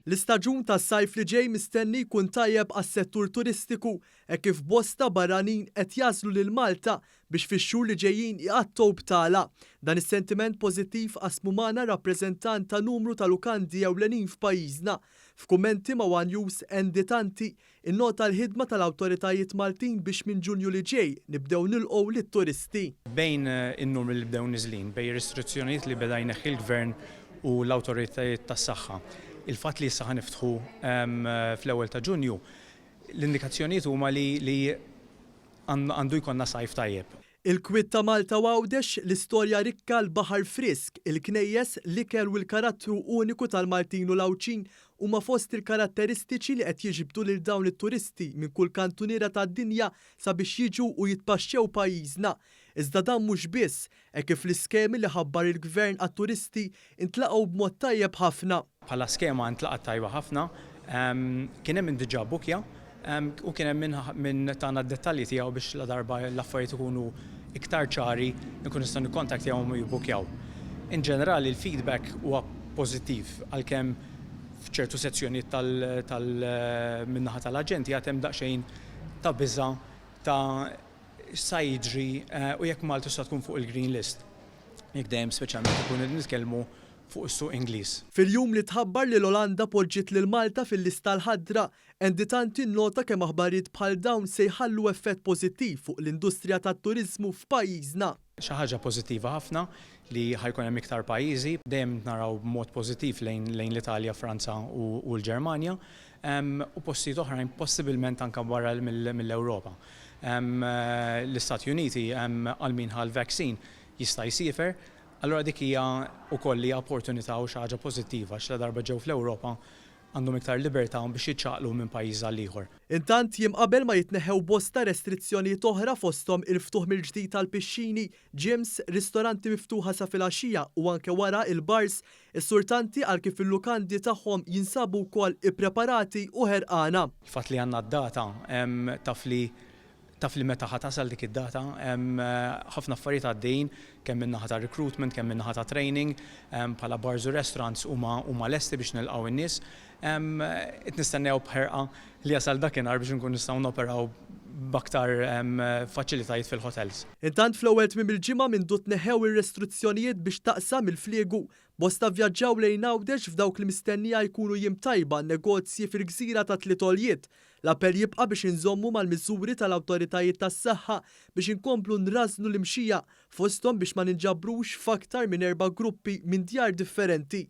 L-istaġun tas-sajf li ġej mistenni jkun tajjeb għas-settur turistiku hekk kif bosta barranin qed jagħżlu lil Malta biex fix-xhur li ġejjin iqattgħu btala. Dan is-sentiment pożittiv qasmu magħna rappreżentant ta' numru ta' lukandi ewlenin f'pajjiżna. F'kummenti ma' one News Andy Tanti innota l-ħidma tal-awtoritajiet Maltin biex minn Ġunju li ġej nibdew nilqgħu lit-turisti. Bejn in-numri li bdew niżlin, bejn ir-restrizzjonijiet li beda jneħħi l-Gvern u l-awtoritajiet tas-saħħa, il-fatt li issa ħa niftħu fl-ewwel ta' Ġunju, l-indikazzjonijiet huma li għandu jkollna sajf tajjeb. Il-kwiet ta' Malta u Għawdex, l-istorja rikka, l-baħar frisk, il-knejjes, l-ikel u l-karattru uniku tal-Maltin u l-Għawdxin huma fost il-karatteristiċi li qed jiġbdu lil dawn it-turisti minn kull kantuniera tad-dinja sabiex jiġu u jitpaxxew pajjiżna. Iżda dan mhux biss, hekk kif l-iskemi li ħabbar il-Gvern għat-turisti ntlaqgħu b'mod tajjeb ħafna. Bħala skema ntlaqgħet tajba ħafna. Kien hemm min diġà bbukkja u kien hemm min min tana d-dettalji tiegħu biex ladarba l-affarijiet ikunu iktar ċari nkunu nistgħu nikkontaktjawhom u jibbukkjaw. In ġenerali l-feedback huwa pożittiv għalkemm f'ċertu sezzjonijiet tal tal min-naħa tal-aġenti għad hemm daqsxejn ta' biża' ta' x'sa jiġri u jekk Malta hux sa tkun fuq il-green list. Jekk dejjem speċjalment ikunu qegħdin nitkellmu fuq is-suq Ingliż. Fil-jum li tħabbar li l-Olanda poġġiet lil Malta fil-lista l-ħadra, Andy Tanti nnota kemm aħbarijiet bħal dawn se jħallu effett pożittiv fuq l-industrija tat-turiżmu f'pajjiżna. Xi ħaġa pożittiva ħafna li ħa jkun hemm iktar pajjiżi. Dejjem naraw b'mod pożittiv lejn lejn l-Italja, Franza u l-Ġermanja u postijiet oħrajn possibilment anke barra mill-Ewropa. L-Istati Uniti għal min ħa l-vaccine jista' jsiefer, allura dik hija wkoll hija opportunità u xi ħaġa pożittiva għax ladarba ġew fl-Ewropa għandhom iktar libertà biex jiċċaqlqu minn pajjiż għal ieħor. Intant, jiem qabel ma jitneħħew bosta restrizzjonijiet oħra fosthom il-ftuħ mill-ġdid tal-pixxini, gyms, ristoranti miftuħa sa filgħaxija u anke wara il-bars, is-Sur Tanti qal kif il-lukandi tagħhom jinsabu wkoll ippreparati u ħerqana. Il-fatt li għandna d-data taf li Taf li meta ħa tasal dik id-data, hemm ħafna affarijiet għaddejjin kemm min-naħa ta' recruitment, kemm min-naħa ta' training, bħala bars u restaurants huma huma lesti biex nilqgħu n-nies. Qed nistennew b'ħerqa li jasal dakinhar biex inkunu nistgħu noperaw b'aktar faċilitajiet fil-hotels. Intant fl-ewwel tmiem il-ġimgħa mindu tneħħew ir-restrizzjonijiet biex taqsam il-fliegu, Bosta vvjaġġaw lejn Għawdex f'dawk li mistennija jkunu jiem tajba għan-negozji fil-gżira tat-tliet għoljiet. L-appell jibqa' biex inżommu mal-miżuri tal-awtoritajiet tas-saħħa biex inkomplu nrażżnu l-imxija, fosthom biex ma ninġabrux f'aktar minn erba' gruppi minn djar differenti.